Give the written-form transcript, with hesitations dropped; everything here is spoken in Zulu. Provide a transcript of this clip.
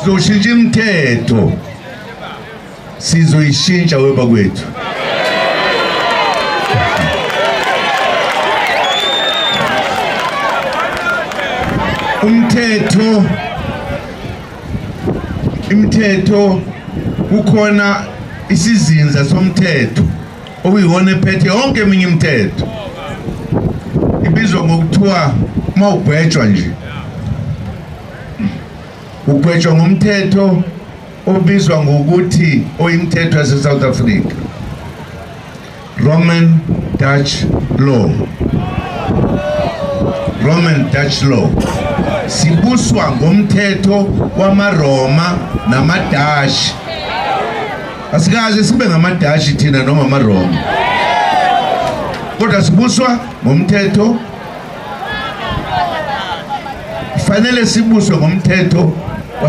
Sizoshintsha imithetho, sizoyishintsha webakwethu. Umthetho, imithetho, kukhona isizinza somthetho okuyiwona ephethe yonke eminye imithetho, ibizwa ngokuthiwa uma ugwetshwa nje ugwetshwa ngomthetho obizwa ngokuthi oyimithetho yase-South Africa, Roman Dutch Law. Roman Dutch Law. Sibuswa ngomthetho wamaRoma namaDashi. Asikaze sibe ngamaDashi thina noma amaRoma, kodwa sibuswa ngomthetho. Fanele sibuswe ngomthetho